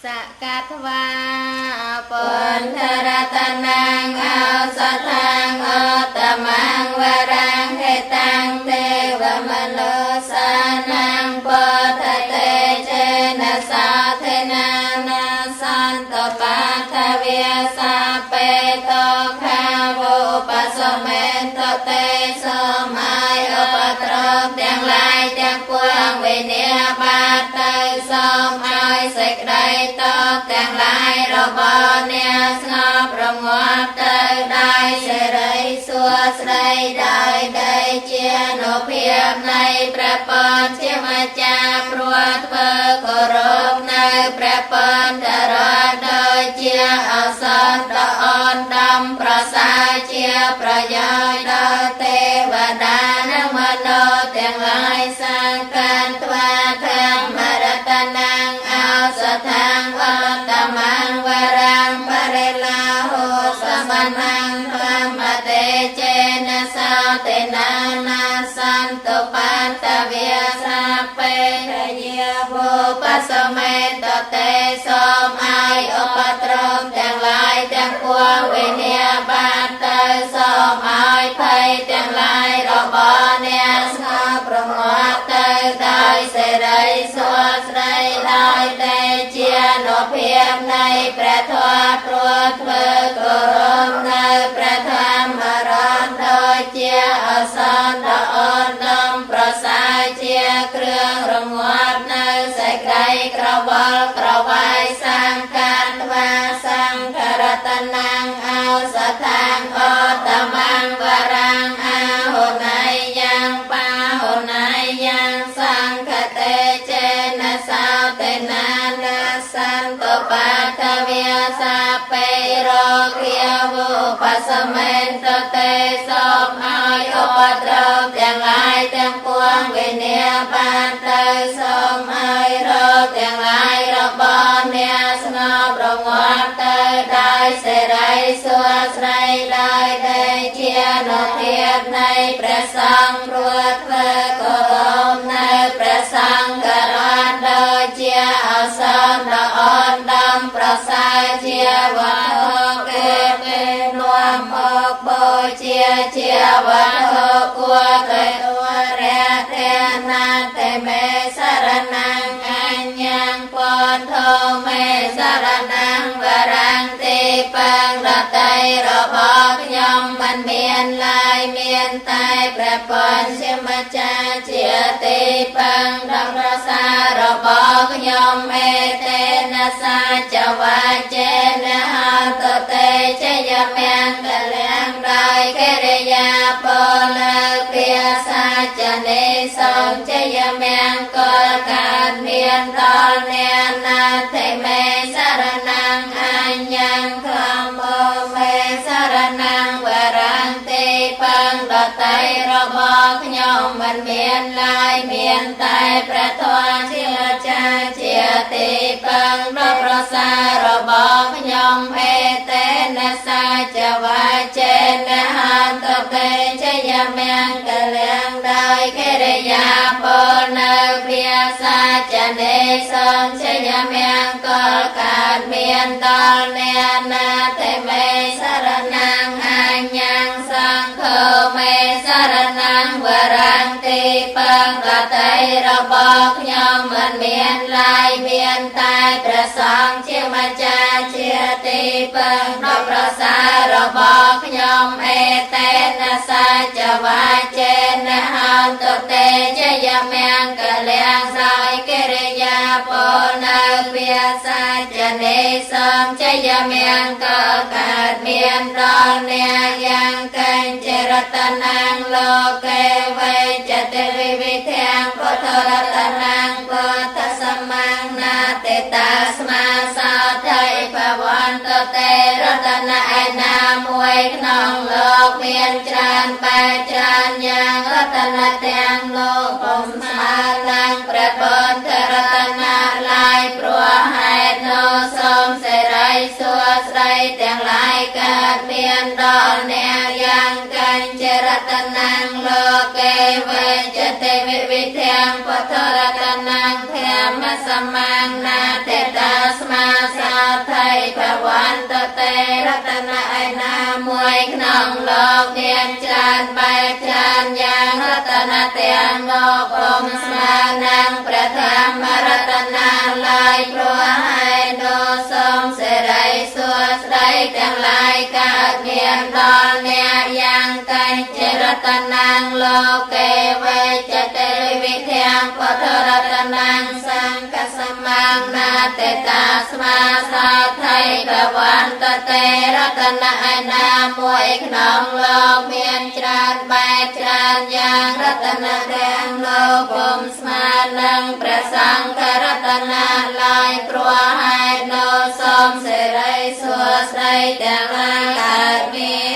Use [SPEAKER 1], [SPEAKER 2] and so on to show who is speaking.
[SPEAKER 1] សកត្វាព
[SPEAKER 2] ព
[SPEAKER 1] ន្
[SPEAKER 2] ន្ធ
[SPEAKER 1] ធ
[SPEAKER 2] រតនាងអោសថាងអតមង្វរាងហេតាំងទេវមនោសានាងពធតេចេនសាធេនានាសន្តបាធវិសាបេតខាវោបសមេន្តតេសម័យឧបត្រពទាំងឡាយទាំងពួងវិនិបាតទៅសូមឲ្យសេចក្តីតបទាំងឡាយរបស់អ្នកស្ងប់រងាប់ទៅដោយសេរីសួស្តីដោយដីជានុភាពនៃព្រះពនជាម្ចាស់ព្រោះធ្វើគោរពនៅព្រះពនតរតដូចជាអសន្នដ៏អនដំប្រសើរជាប្រយោជន៍ដល់ទេវតានិងមនុស្សទាំងឡាយសង្កានត្វាធម្មរតនាងអោសថាងអតមង្វរាងបរិលាហោសមនងធម្មតេចេនសោតេនានាសន្តបានតវិសាបេរយាវោបសមេតតេសូមឲ្យឧបទ្រពទាំងឡាយទាំងពួងវិនិបាតទៅសូមឲ្យភ័យទាំងឡាយរបស់អ្នកស្ងប់រងាប់ទៅដោយសេរីសួស្តីដោយទេជានុភាពនៃព្រះធម៌ព្រោះធ្វើគោរពនៅព្រះធម្មរតដូចជាអសន្នដ៏អនដំប្រសើរជាគ្រឿងរងាប់នៅសេចក្តីក្រវល់ក្រវាយសង្កានត្វាសង្ឃរតនាងអោសថាងអតមង្វរាងអាហុណៃយ៉ាងបាហុណៃយ៉ាងសង្ឃតេចេនសោតេនានាសន្តបាតវិសាបេរោគាវុបសមេន្តតេសូមឲ្យឧបទ្រពទាំងឡាយទាំងពួងវិនិបានទៅសូមឲ្យរោគទាំងឡាយរបស់អ្នកស្ងប់រងាប់ទៅដោយសេរីសួស្តីដោយដីជានុភាពនៃព្រះសង្ឃព្រោះធ្វើគោរពនៅព្រះសង្ឃរតដូចជាអសន្នដ៏អនដំប្រសើរជាវត្ថុគេពេលនាំមកបូជាជាវត្ថុគួរទៅទរៈទេណាតិមេសរណងអញ្ញងពន្ធោមេសរណងវរាំងទីពឹងដតីរបស់ខ្ញុំមិនមានឡើយមានតែព្រះពន្ធជាម្ចាស់ជាទីពឹងដ៏ប្រសើររបស់ខ្ញុំអេតេនសាចវាចេនហន្តតេជយមង្គលំដោយកិរិយាពលភាសាចនេសូមជយមង្គលកើតមានដល់អ្នកណាធិមេសរណងអញ្ញងធម្មមេសរណងវរាំងទេពឹងដតីរបស់ខ្ញុំមិនមានឡើយមានតែព្រះធម៌ជាចាជាទីពឹងដ៏ប្រសើររបស់ខ្ញុំអេតេនសាចវាចេនហន្តតេជយមង្គលំដោយកិរិយាពលនៅភាសាចនេសូមជយមង្គលកើតមានដល់អ្នកណាធិមេសរណងអញ្ញងសង្ឃមេសរណងវរាំងទីពឹងដតីរបស់ខ្ញុំមិនមានឡើយមានតែព្រះសង្ឃជាម្ចាស់ជាទីពឹងដ៏ប្រសើររបស់ខ្ញុំអេតេនសាចវាចេនហន្តតេជយមង្គលំដោយកិរិយាពលនៅភាសាចនេសូមជយមង្គលកើតមានដល់អ្នកយ៉ាងកញ្ចរតនាងលោកេវេចតិវិវិធាងពុទ្ធរតនាងពុទ្ធសម្មានាតិតាស្មាសោថៃភវន្តតេរតនៈឯណាមួយក្នុងលោកមានច្រើនបែបច្រើនយ៉ាងរតនៈទាំងលោកពុំស្មើនឹងព្រះពុទ្ធរតនៈឡើយព្រោះហេតុនោះសូមសេរីសួស្តីទាំងឡាយកើតមានដល់អ្នកយ៉ាងកញ្ចរតនាងលោកេវេចតិវិវិធាងពុទ្ធរតនាងធម្មសម្មានាតិតាស្មា ក្នុងលោកមានច្រើនបែបច្រើនយ៉ាងរតនៈទាំងនោះពុំស្មើនឹងព្រះធម្មរតនាឡើយព្រោះហេតុនោះសូមសិរីសួស្តីទាំងឡាយកើតមានដល់អ្នកយ៉ាងកេចរតនាងលោកេវេចតិវិធាងពធរតនាងសង្ឃសមាងនាតេតាស្មាសាថៃកវន្តតេរតនៈឯណាមួយក្នុងលោកមានច្រើនបែបច្រើនយ៉ាងរតនៈទាំងលោកពុំស្មើនឹងព្រះសង្ឃរតនៈឡើយព្រោះហេតុនោះសូមសិរីសួស្តីទាំងឡាយកើតមាន